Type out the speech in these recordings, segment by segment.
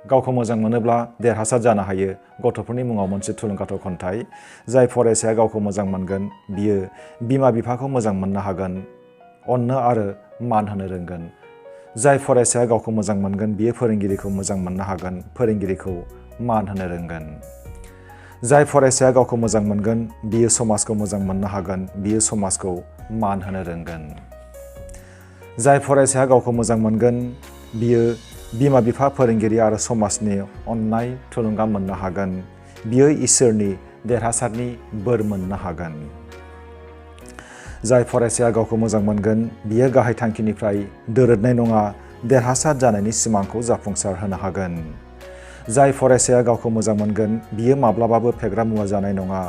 गावखौ मोजां मोनोब्ला देरहासार जानो हायो गथ'फोरनि मुङाव मोनसे थुलुंगाथाव खन्थाइ। जाय फरायसाया गावखौ मोजां मोनगोन बियो बिमा बिफाखौ मोजां मोननो हागोन, अननो आरो मान होनो रोंगोन। जाय फरायसाया गावखौ मोजां मोनगोन बियो फोरोंगिरिखौ मोजां मोननो हागोन, फोरोंगिरिखौ मान होनो रोंगोन। जाय फरायसाया गावखौ मोजां मोनगोन बियो समाजखौ मोजां मोननो हागोन, बियो समाजखौ मान होनो रोंगोन। जाय फरायसाया गावखौ मोजां मोनगोन बियो बिमा बिफा, फोरोंगिरि आरो समाजनि अननाय थुलुंगा मोननो हागोन, बियो इसोरनि देरहासारनि बोर मोननो हागोन। जाय फरायसाया गावखौ मोजां मोनगोन बियो गाहाय थांखिनिफ्राय दोरोदनाय नङा, देरहासार जानायनि सिमांखौ जाफुंसार होनो हागोन। जाय फरायसाया गावखौ मोजां मोनगोन बियो माब्लाबाबो फेग्रा मुवा जानाय नङा,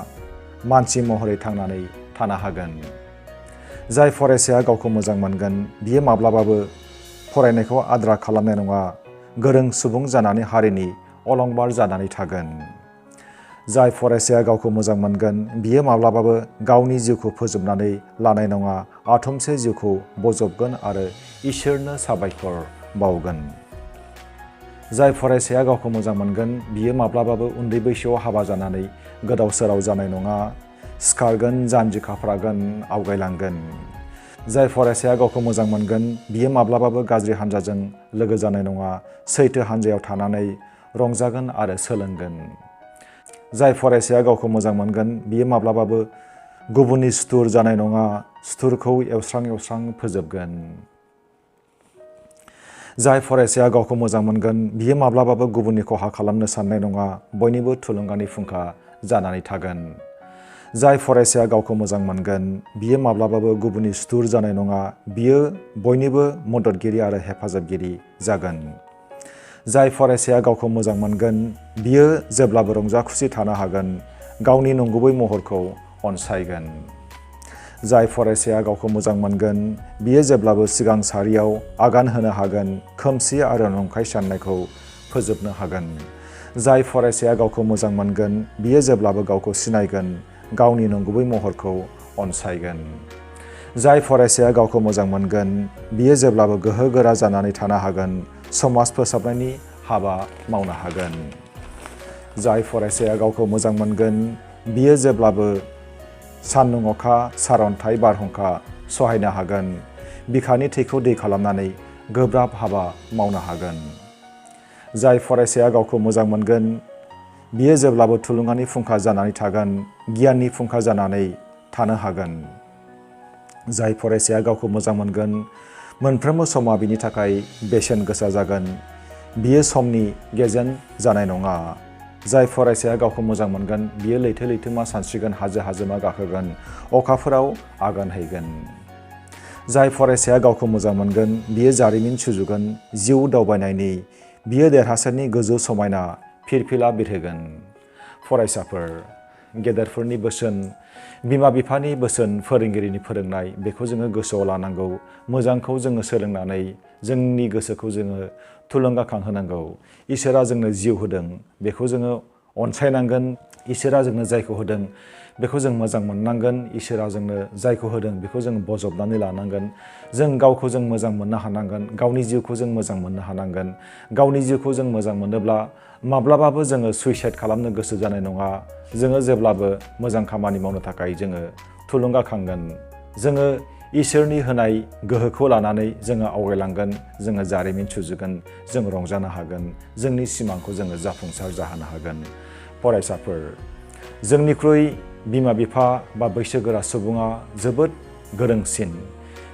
मानसि महरै थांनानै थानो हागोन। जाय फरायसाया गावखौ मोजां मोनगोन बियो माब्लाबाबो फरायनायखौ आद्रा खालामनाय नङा, गोरों सुबुं जानानै हारिनि अलंबार जानानै थागोन। जाय फरायसाया गावखौ मोजां मोनगोन बियो माब्लाबाबो गावनि जिउखौ फोजोबनानै लानाय नङा, आथुमसे जिउखौ बजबगोन आरो इसोरनो साबायखर बावगोन। जाय फरायसाया गावखौ मोजां मोनगोन बियो माब्लाबाबो उन्दै बैसोआव हाबा जानानै गोदाव सोराव जानाय नङा, सिखारगोन, जानजि खाफ्रागोन, आवगायलांगोन। जाय फरायसाया गावखौ मोजां मोनगोन बियो माब्लाबाबो गाज्रि हान्जाजों लोगो जानाय नङा, सैथो हान्जायाव थानानै रंजागोन आरो सोलोंगोन। जाय फरायसाया गावखौ मोजां मोनगोन बियो माब्लाबाबो गुबुननि सुथुर जानाय नङा, सुथुरखौ एवस्रां एवस्रां फोजोबगोन। जाय फरायसाया गावखौ मोजां मोनगोन बियो माब्लाबाबो गुबुननि खहा खालामनो साननाय नङा, बयनिबो थुलुंगानि फुंखा जानानै थागोन। जाय फरायसाया गावखौ मोजां मोनगोन बियो माब्लाबाबो गुबुननि सुथुर जानाय नङा, बियो बयनिबो मददगिरि आरो हेफाजाबगिरि जागोन। जाय फरायसाया गावखौ मोजां मोनगोन बियो जेब्लाबो रंजा खुसि थानो हागोन, गावनि नंगुबै महरखौ अनसायगोन। जाय फरायसाया गावखौ मोजां मोनगोन बियो जेब्लाबो सिगां सारियाव आगान होनो हागोन, खोमसि आरो नंखाय साननायखौ फोजोबनो हागोन। जाय फरायसाया गावखौ मोजां मोनगोन बियो जेब्लाबो गावखौ सिनायगोन, गावनि नंगुबै महरखौ अनसायगोन। जाय फरायसाया गावखौ मोजां मोनगोन बियो जेब्लाबो गोहो गोरा जानानै थानो हागोन, समाज फोसाबनायनि हाबा मावनो हागोन। जाय फरायसाया गावखौ मोजां मोनगोन बियो जेब्लाबो सान्दुं अखा, सारअन्थाइ बारहुंखा सहायनो हागोन, बिखानि थैखौ दै खालामनानै गोब्राब हाबा मावनो हागोन। जाय फरायसाया गावखौ मोजां मोनगोन बियो जेब्लाबो थुलुंगानि फुंखा जानानै थागोन, गियाननि फुंखा जानानै थानो हागोन। जाय फरायसाया गावखौ मोजां मोनगोन मोनफ्रोमबो समा बिनि थाखाय बेसेन गोसा जागोन, बियो समनि गेजेन जानाय नङा। जाय फरायसाया गावखौ मोजां मोनगोन बियो लैथो लैथोमा सानस्रिगोन, हाजो हाजोमा गाखोगोन, अखाफोराव आगान हैगोन। जाय फरायसाया गावखौ मोजां मोनगोन बियो जारिमिन सुजुगोन जिउ दावबायनायनि, बियो देरहासारनि गोजौ समायना फिरफिला बिरहोगोन। फरायसाफोर, गेदेरफोरनि बोसोन, बिमा बिफानि बोसोन, फोरोंगिरिनि फोरोंनाय बेखौ जोङो गोसोआव लानांगौ। मोजांखौ जोङो सोलोंनानै जोंनि गोसोखौ जोङो थुलुंगाखांहोनांगौ। इसोरा जोंनो जिउ होदों बेखौ जोङो अनसायनांगोन, इसोरा जोंनो जायखौ होदों बेखौ जों मोजां मोननांगोन, इसोरा जोंनो जायखौ होदों बेखौ जों बजबनानै लानांगोन। जों गावखौ जों मोजां मोननो हानांगोन, गावनि जिउखौ जों मोजां मोननो हानांगोन। गावनि जिउखौ जों मोजां मोनोब्ला माब्लाबाबो जोङो सुइसाइड खालामनो गोसो जानाय नङा। जोङो जेब्लाबो मोजां खामानि मावनो थाखाय जोङो थुलुंगाखांगोन। जोङो इसोरनि होनाय गोहोखौ लानानै जोङो आवगायलांगोन, जोङो जारिमिन सुजुगोन, जों रंजानो हागोन, जोंनि सिमांखौ जोङो जाफुंसार जाहोनो हागोन। फरायसाफोर, जोंनिख्रुइ बिमा बिफा बा बैसोगोरा सुबुङा जोबोद गोरोंसिन,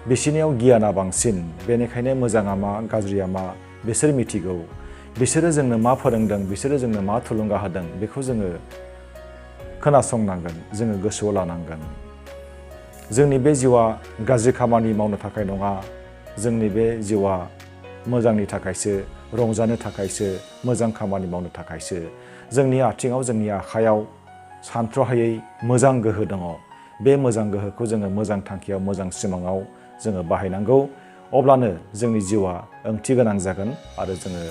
बिसोरनियाव गियाना बांसिन, बेनिखायनो मोजाङा मा गाज्रिया मा बिसोर मिथिगौ। बिसोरो जोंनो मा फोरोंदों, बिसोरो जोंनो मा थुलुंगा होदों बेखौ जोङो खोनासंनांगोन, जोङो गोसोआव लानांगोन। जोंनि बे जिउआ गाज्रि खामानि मावनो थाखाय नङा, जोंनि बे जिउआ मोजांनि थाखायसो, रंजानो थाखायसो, मोजां खामानि मावनो थाखायसो। जोंनि आथिङाव, जोंनि आखाइयाव सानथ्र'हायै मोजां गोहो दङ। बे मोजां गोहोखौ जोङो मोजां थांखियाव, मोजां सिमाङाव जोङो बाहायनांगौ। अब्लानो जोंनि जिउआ ओंथि गोनां जागोन आरो जोङो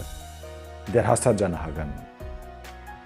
देरहासार जानो हागोन।